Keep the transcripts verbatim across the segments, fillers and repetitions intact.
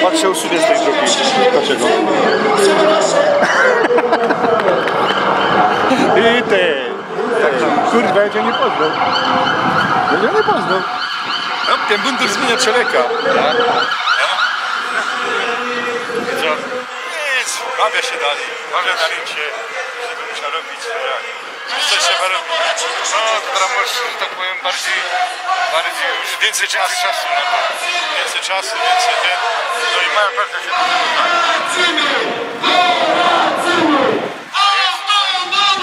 Patrzę u sunie z tej drugiej. Dlaczego? I ty. Kurwa, ja cię nie poznał. Ja cię nie poznał. No, ten mundur zmienia człowieka. Wiesz co? Nic, bawia się dalej. Bawia na ryncie. Żeby muszła robić. Coś trzeba robić. No, to teraz masz, że tak powiem, bardziej, bardziej już więcej czasu na to. Więcej czasu, więcej ten. No i moja pewnie się na tym uda.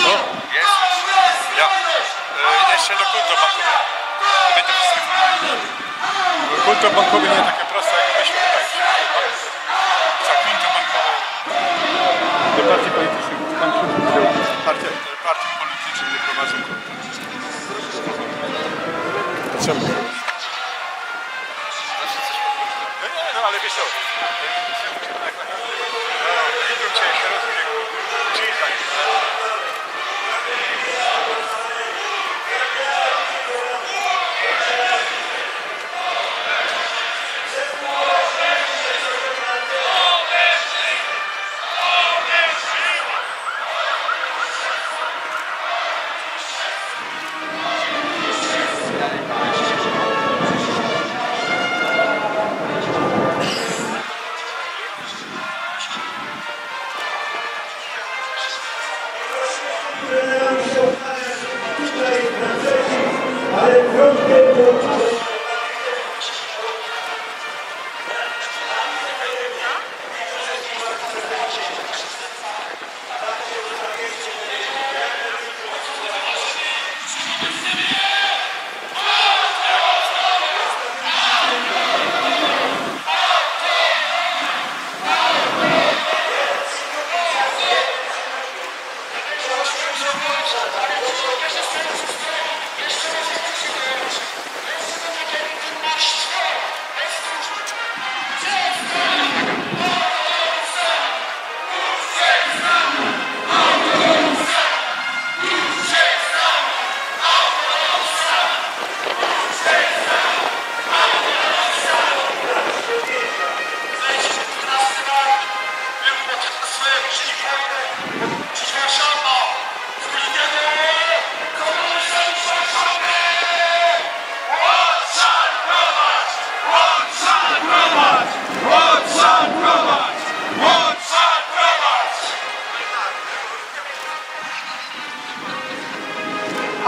No, jest. Ja. E, jeszcze do konta bankowego. Będzie wszystko. Konto bankowe nie takie proste, jak myślę. Tak, konto bankowe. Do partii politycznych, partii, partii politycznych nie prowadzą konta. To czemu? No nie, no ale wiesz co? No, widzą cię, się rozumie. Czyli tak.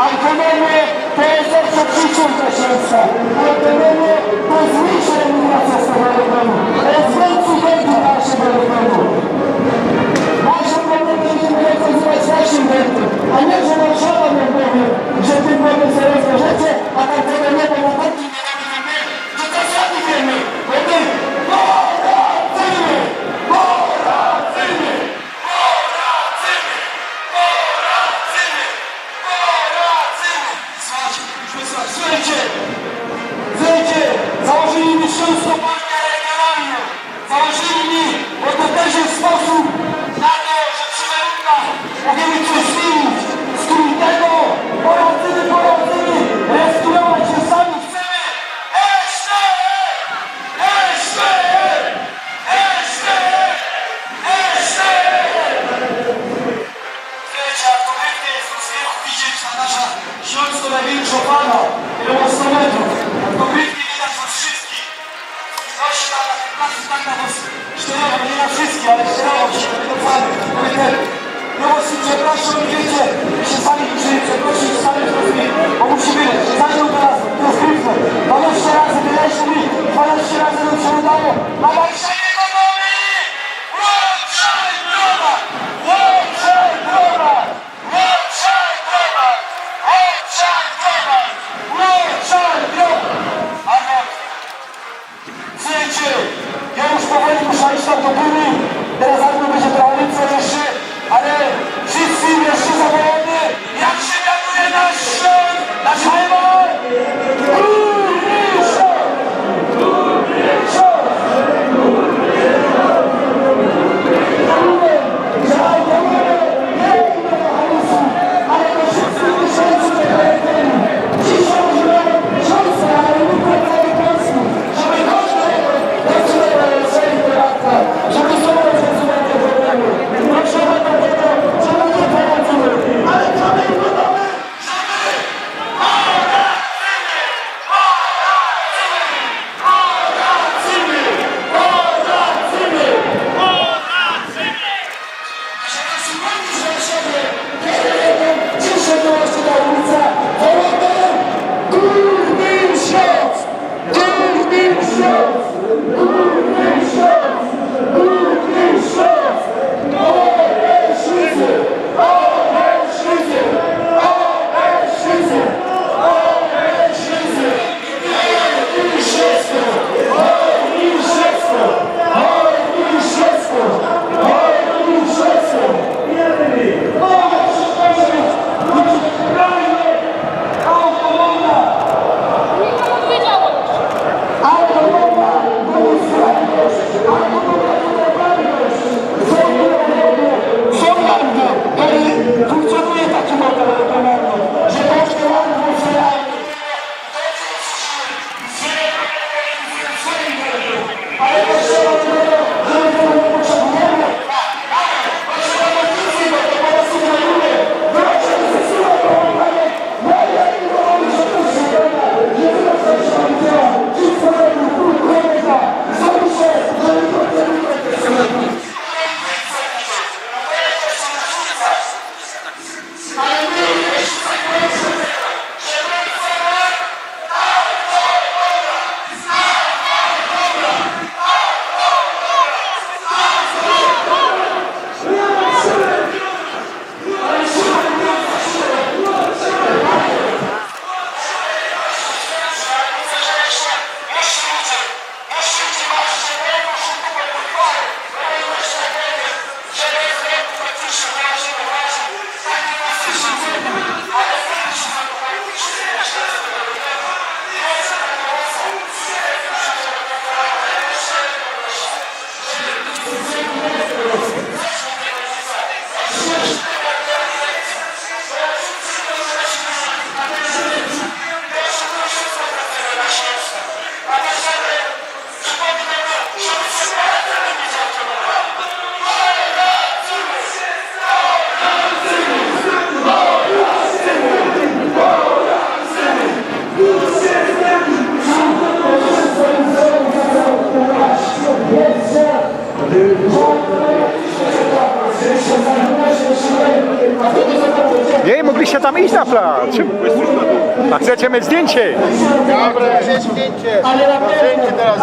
Autonomię to jest lepsze przyszłość dla Śląska. Autonomię to jest mniejsza emigracja z tego regionu. To jest więcej wędrów do naszego regionu. Nasz autonomię będziemy rozwiązywać naszym wędrem, a nie, że Warszawa nam powie, że tym wędrem sobie rozwiążecie, a tamtego nie, bo na tamtym nie mamy, to to sami wiemy, bo my poradzimy! Poradzimy! Poradzimy! Poradzimy! Poradzimy! Słuchajcie, proszę Państwa, słuchajcie! Słuchajcie! Założyli mi Śląską Partię Regionalną! Założyli mi, bo to też jest sposób na to, że przy warunkach możemy coś zmienić! Z kim tego? Poradzimy, poradzimy! Respirować się sami chcemy! S P! S P! S P! S P! Wiecie, jak to pięknie jest z wierzchu widzieć na nasza Śląsko największą falę, ile ma sto metrów. Jak to pięknie widać was wszystkich. Ktoś tam na tym placu tak na was sztyrował, nie na wszystkich, ale sztyrował się do tego planu. No właśnie, przepraszam, wiecie, że sami musimy przeprosić, sami zrozumieć, bo musimy, zaczął teraz, to jest piękne. Dwanaście razy wyleźli, dwanaście razy nam się udało. Na Warszawie to mamy! Łączaj browar! Łączaj browar! Łączaj browar! Łączaj browar! Łączaj browar! Arnold, słuchajcie, ja już powoli muszę iść tam do góry. Teraz Arnold będzie trochę lepsze jeszcze, ale wszyscy jeszcze zawołamy. Dobra, czym? A chcecie mieć zdjęcie? Dobra, zdjęcie. Zdjęcie teraz.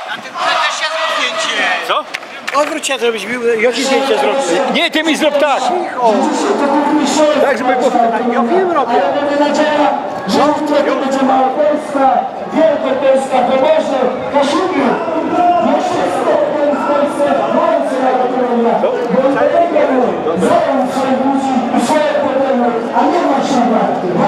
Na tym też się zdjęcie. Co? Odwróć się, żebyś widział, jakie zdjęcie zrobić. Nie, ty mi zrób tak. Tak, żeby było. Ja wiem robię. Że w tym będzie Małopolska, Wielkopolska, Pomorze, Kaszuby. Jeszcze jest w Polsce, Polsce, Małopolska, Małopolska, Małopolska, Małopolska, Małopolska, Małopolska, Małopolska,